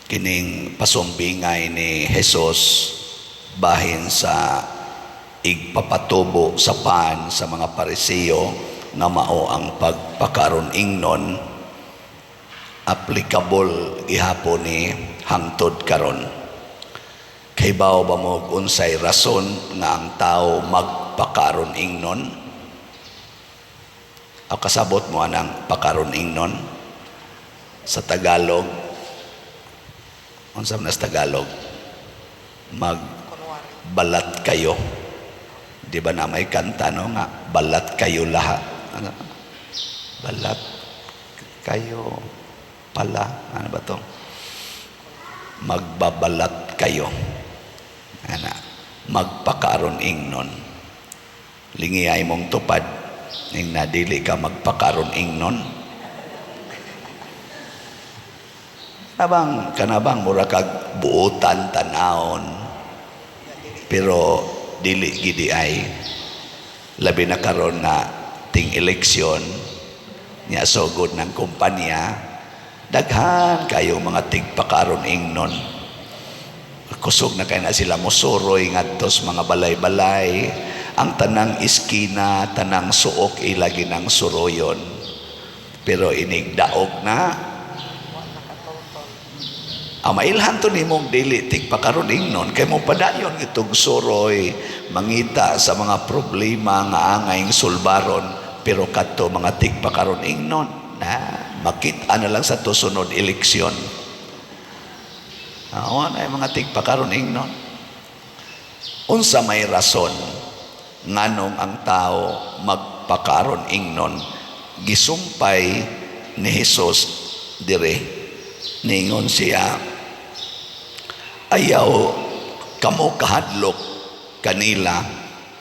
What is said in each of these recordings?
Kining pasumbingay ni Jesus bahin sa igpapatubo sa pan sa mga Pariseo nga mao ang pagpakaron ingnon, applicable gihapon ni hangtod karon. Kahibaw ba mo unsay rason nga ang tao magpakaron ingnon? O kasabot mo anang pakaron ingnon? Sa Tagalog, unsa man sa Tagalog? Magbalat kayo. Di ba na may kanta, no, nga "Balat kayo lahat"? Ano? Balat kayo pala. Ano ba to? Magbabalat kayo. Ana, magpakaron ingnon. Lingiyay mong tupad ning nadili ka magpakaron ingnon. Kanabang kanabang mura kag buotan tanawon. Pero dili gidi ay, labi na karon na ting eleksyon nya, sugod ng kumpanya, daghan kayo mga tigpakaron ingnon. Kusog na kay na sila mosuroy ngadto sa mga balay-balay, ang tanang iskina, tanang suok, ilagi ng suroyon. Pero inig daog na ang mailhan to nimong dili tigpakaron ingnon kay mo padayon itong suroy, mangita sa mga problema nga angayng sulbaron. Pero kadto mga tigpakaron ingnon na, makita na lang sa tusunod eleksyon. Awa na yung mga tigpakaron ingnon. Unsa may rason nganong ang tao magpakaron ingnon? Gisumpay ni Jesus dire. Ningon siya, "Ayaw kamo kahadlok kanila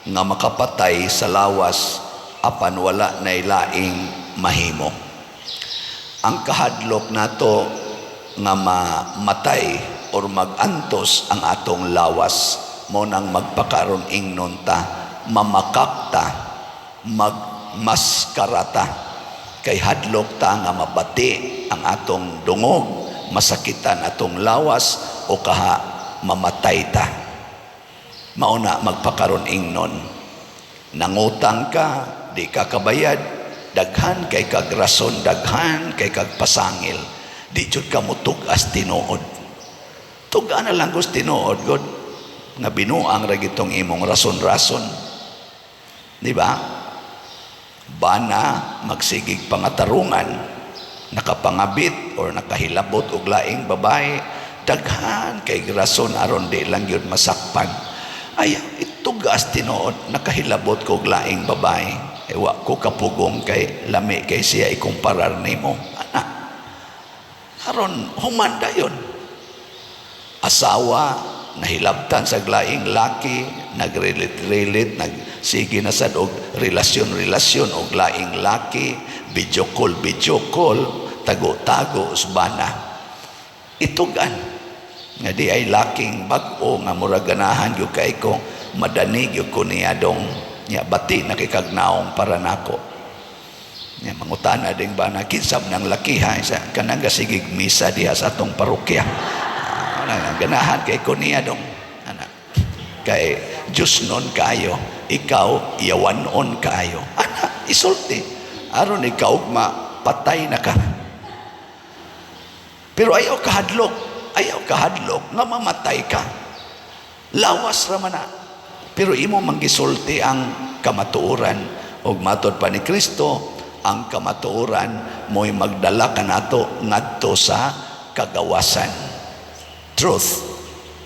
nga makapatay sa lawas apan wala nay laing mahimo." Ang kahadlok nato nga mamatay or magantos ang atong lawas mo nang magpakaron ingnon ta, mamakak ta, magmaskara ta, kay hadlok ta nga mabati ang atong dungog, masakitan atong lawas o kaha mamatay ta. Mauna magpakaron ingnon. Nangutang ka, di ka kabayad, daghan kay kag rason, daghan kay kag pasangil. Di jud ka mutug-as tinuod. Tug-a na lang gud tinuod god nga binuang ra gitong imong rason-rason. Di ba? Bana magsigig pangatarungan, nakapangabit or nakahilabot og laing babae, daghan kay rason aron di lang yun masakpan. Ay, itugas tinuod, nakahilabot ko og laing babae. Ewa ko kapugong kay lami kay siya ikumparar nimo. Ana. Aron humanda yon. Asawa nahilabtan sa laing laki, nagrelit-relit, nagsige na sad og relasyon-relasyon og laing laki, video call, video call, tago-tago usbana. Itugan nga di ay laking bag-o nga murag ganahan gyud kay ko, madani gyud ko niya dong nya, bati na kay kagnaong para nako. Nya mangutana ding bana, "Kinsa nang lakiha?" Sa kanang gasigig misa diha sa atong parokya. Ah, ganahan kay ko niya dong. Ana, kay Diyos nun kayo, ikaw yawanon kaayo. Ana, isulti aron ikaw patay na ka. Pero ayaw kahadlok, ayaw kahadlok nga mamatay ka. Lawas ra man na. Pero imo manggisulti ang kamatuoran, ug matod pa ni Kristo, ang kamatuoran mo'y magdala kanato ngadto sa kagawasan. Truth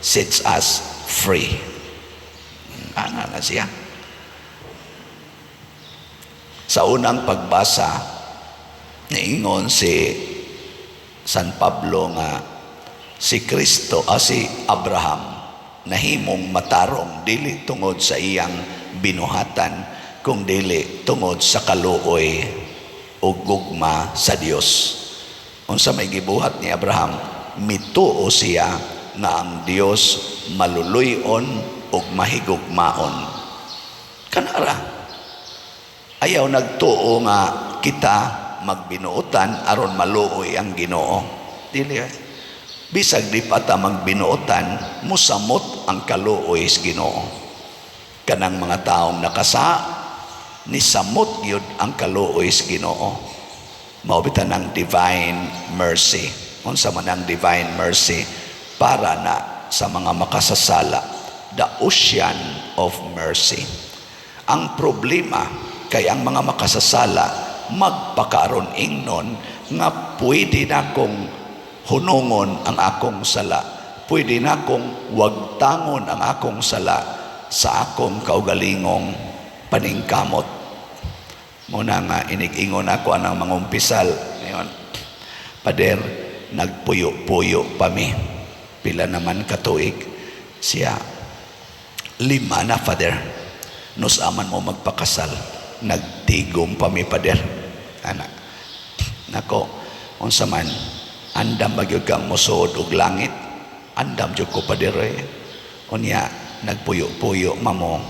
sets us free. Ana na siya. Sa unang pagbasa, niingon si San Pablo nga si Kristo, si Abraham, nahimong matarong dili tungod sa iyang binuhatan kung dili tungod sa kaluoy o gugma sa Dios. Unsa may gibuhat ni Abraham? Mituo siya nga ang Dios maluluy-on ug mahigugmaon. Kanara. Ayaw nagtuo nga kita magbinuotan aron maluoy ang Ginoo. Dili eh. Bisag di pa ta magbinuotan, musamot ang kaluoy sa Ginoo. Kanang mga taong nakasa, nisamot gyud ang kaluoy sa Ginoo. Mao bitaw ang divine mercy. Unsa man ang divine mercy? Para na sa mga makasasala, the ocean of mercy. Ang problema kay ang mga makasasala magpakaron ingnon nga pwede na kong hunungon ang akong sala. Pwede na kong wagtangon ang akong sala sa akong kaugalingong paningkamot. Muna nga inig-ingon ako anang mangumpisal. Ngayon, "Pader, nagpuyo-puyo pa mi." "Pila naman katuig?" Siya, "5 na, Father." "Nus-a man mo magpakasal?" "Nagtigom pa mi, Pader." Ana. Nako, unsa man, andam ba gyud kang mosuod og langit? "Andam jud ko, Pader, eh." "Unya, nagpuyo-puyo mamo.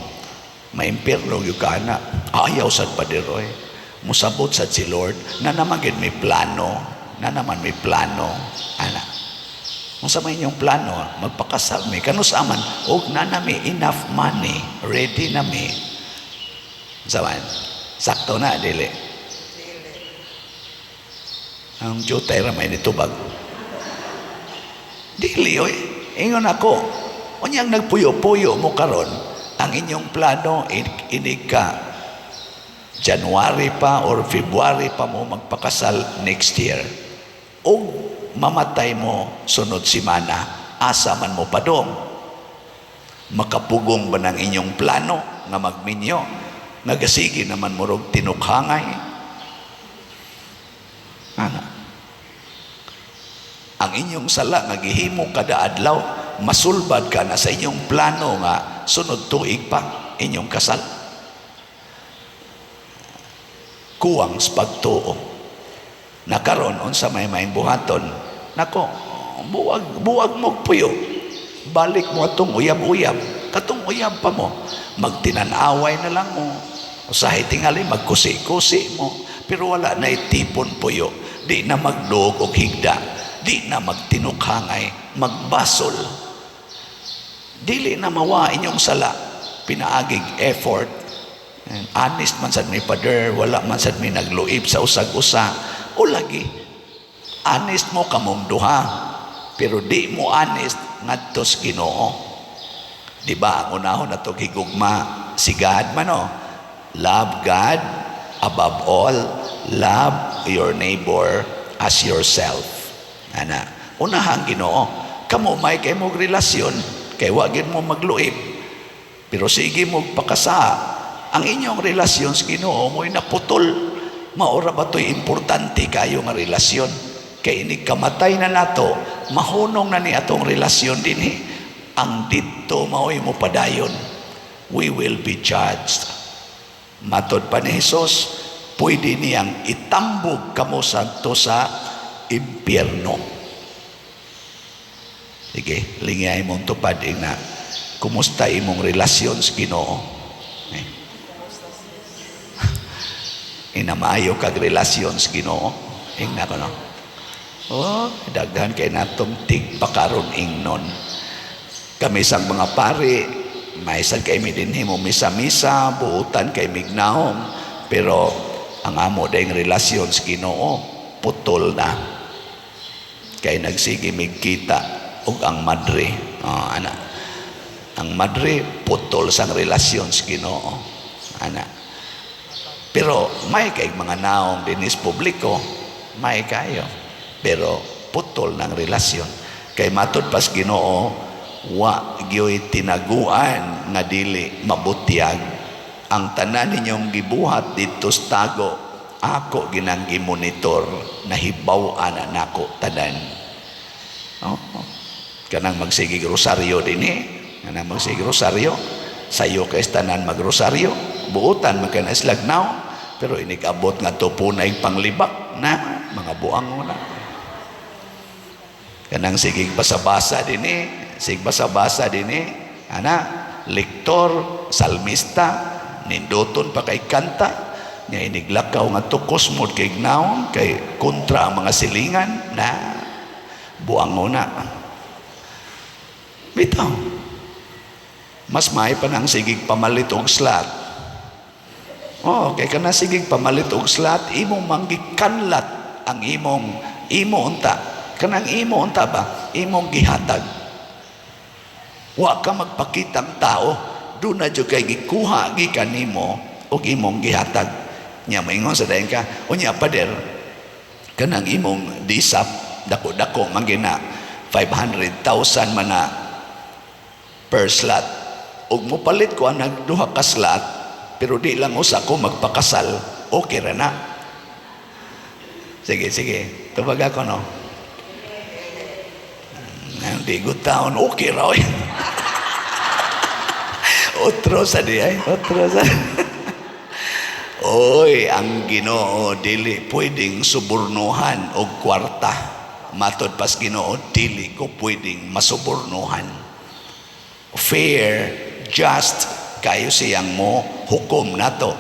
Maimpirno gyud ka ana." "Ayaw sad, Pader, eh." Musabot sad si Lord na naman gyud may plano, na naman may plano. Ana. "Unsa may inyong plano?" "Magpakasal mi." "Kanus-a man?" "Og na nami enough money, ready na mi." Unsa man? Sakto na, dili? Ang jutay ra may nitubag. Dili oy. Ingon ako. Unyang nagpuyo-puyo mo karon, ang inyong plano inig ka January pa or February pa mo magpakasal next year. Og mamatay mo sunod simana, asa man mo padong? Makapugong ba ng inyong plano nga magminyo? Nagasigi naman mo rog tinukhangay. Ana. Ang inyong sala nga gihimo kada adlaw, masulbad ka na sa inyong plano nga sunod tuig pa inyong kasal. Kuwang sa pagtuo. Nakaron unsa may maing buhaton? Nako, buwag buwag mo puyo. Balik mo atong uyab-uyab. Katong uyab pa mo. Magtinan-away na lang mo. Usahay tingali magkusi-kusi mo. Pero wala na itipon puyo. Di na magduog og higda. Di na magtinukhangay. Magbasol. Dili na mawa inyong sala. Pinaagig effort. And honest man sad mi, Pader, wala man sad mi nagluib sa usag-usa. O lagi, honest mo kamong duha. Pero di mo honest ngadto sa Ginoo. Di ba ang unahon nato higugma si God man, no? Love God above all, love your neighbor as yourself. Ana, unahang Ginoo. Kamo may kay mo relasyon kay wa gid mo magluib. Pero sige mo pakasa, ang inyong relasyon sa Ginoo mo'y naputol. Maora ba to'y importante kayo nga relasyon? Kay inig kamatay na nato, mahunong na ni atong relasyon dinhi. Ang didto mao'y mo padayon. We will be judged. Matod pa ni Jesus, pwede niyang itambog kamo sadto sa impyerno. Sige, lingay mong tupad na. Kumusta imong relasyon sa Ginoo? Eh. Inamayo kag relasyon sa Ginoo. Ingna ko, no. Oh, daghan kay natong tigpakaron ingnon. Kami sang mga pari, may sad kay mi dinhi mo misa-misa, buutan kay mignahom, pero ang amo dayong relasyon sa Ginoo putol na. Kay nagsige mig kita og ang madre. Oh, ana. Ang madre putol sang relasyon sa Ginoo. Ana. Pero may kay mga naong dinis publiko, may kayo. Pero putol ng relasyon. Kay matod pas Ginoo, wa gyoy tinaguan nga dili mabutyag. Ang tanan ninyong gibuhat didto sa tago, ako ginang gimonitor, nahibaw-an na nako tanan. Oh. Kanang magsigig rosaryo dinhi, kanang magsigig rosaryo, sayo kay tanan magrosaryo, buutan man kay na islagnaw, pero inig-abot nga to punay panglibak na mga buang na. Kanang sigig basa-basa dinhi, sig basa-basa dinhi, ana, lektor, salmista, ninduton pa kay kanta, nga iniglakaw nga tukos mo kay gnawon, kay kontra ang mga silingan, na Buango na. Bitaw. Mas may pa nang sigig pamalit og slot. Oh, kay kana sigig pamalit og slot, imong manggikanlat ang imong imo unta. Kanang imo unta ba? Imong gihatag. Wa ka magpakitang tao, duna jud kay gikuha gikan nimo og imong gihatag. Nya maingon sa dayon ka, "Unya pader, kanang imong disap dako-dako man gina 500,000 man na per slot. Ug mopalit ko ang duha ka slot, pero di lang usa ko magpakasal, okay ra na." Sige, sige. Tubag ako, no? Hindi good taon, okay ra, oy. Otro sa di ay, otro sa. Oy, ang Ginoo dili pwedeng subornuhan og kwarta. Matod pas Ginoo, dili ko pwedeng masubornuhan. Fair, just kayo siyang mo hukom nato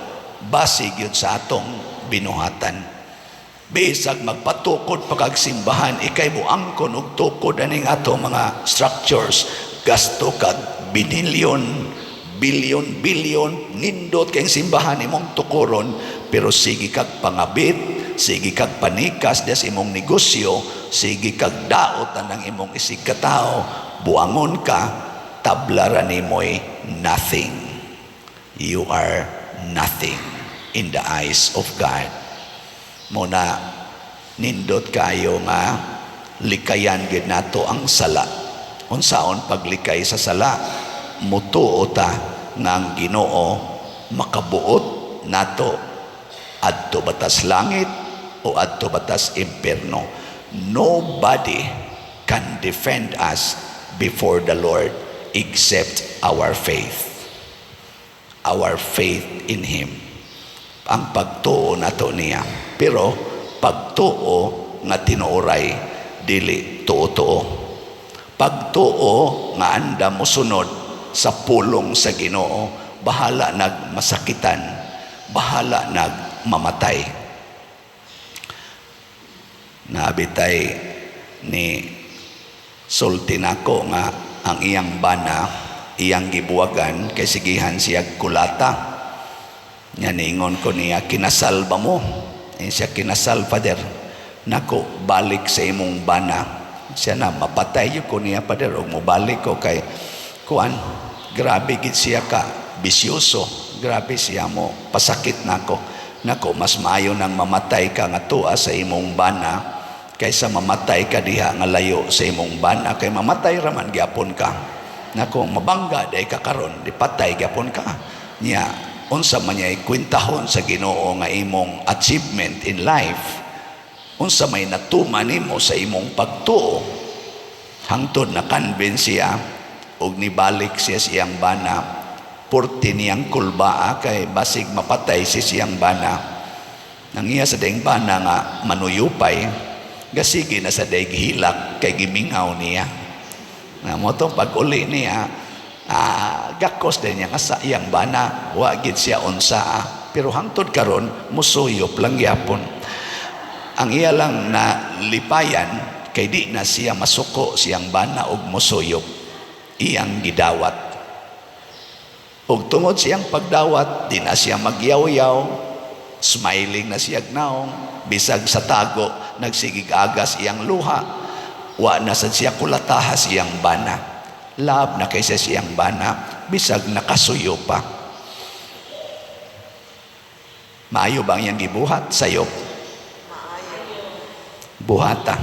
base gyud sa atong binuhatan. Bisag magpatukod pa kag simbahan, ikay mo angkon og tukod aning ato mga structures, gasto kag binilyon, bilyon, bilyon, nindot kay simbahan imong tukuron, pero sige kag pangabit, sige kag panikas des imong negosyo, sige kag daot ang imong isig katao, buangon ka, tabla ra nimoy nothing. You are nothing in the eyes of God. Muna nindot kayo nga likayan gid nato ang sala. Unsaon paglikay sa sala? Mutuo ta nga ang Ginoo makabuot nato adto batas langit o adto batas impierno. Nobody can defend us before the Lord except our faith. Our faith in Him. Ang pagtuo nato niya. Pero pagtuo nga tinuoray, dili tuo-tuo. Pagtuo nga anda mosunod sa pulong sa Ginoo, bahala nag masakitan, bahala nag mamatay. Nabitay ni sulti nako nga ang iyang bana iyang gibuwagan kay sigihan siya kulata. Nya niingon ko niya, "Kinasal ba mo?" Eh, siya, "Kinasal, Father." "Nako, balik sa imong bana." Siya na, "Mapatay yun ko niya, Father, og mobalik ko kay kuan, grabe gid siya ka bisyoso, grabe siya mo pasakit nako. Nako, mas maayo nang mamatay ka nga tuwa sa imong bana kaysa mamatay ka diha nga layo sa imong bana, kay mamatay raman gyapon ka. Nako, mabangga day ka karon, di patay gyapon ka. Nya unsa man niya kwentahon sa Ginoo nga imong achievement in life? Unsa may natuman nimo sa imong pagtuo?" Hangtod na convince siya og nibalik siya sa iyang bana. Purti niyang kulbaa kay basig mapatay si siyang bana. Nang iya sa daing bana nga manuyupay, gasige na sa daig hilak kay gimingaw niya. Na mo to pag uli niya, gakos din niya nga sa iyang bana, wa gid siya unsa. Pero hangtod karon musuyop lang gyapon. Ang iya lang na lipayan kay di na siya masuko siyang bana og musuyop, iyang gidawat. Ug tungod siyang pagdawat, di na siya magyaw-yaw, smiling na siya naong, bisag sa tago, nagsigig agas iyang luha, wa na sad siya kulatahas iyang bana. Love na kaysa siyang bana, bisag nakasuyo pa. Maayo bang iyang gibuhat? Sayop. Buhata.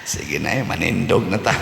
Sige na eh, manindog na ta.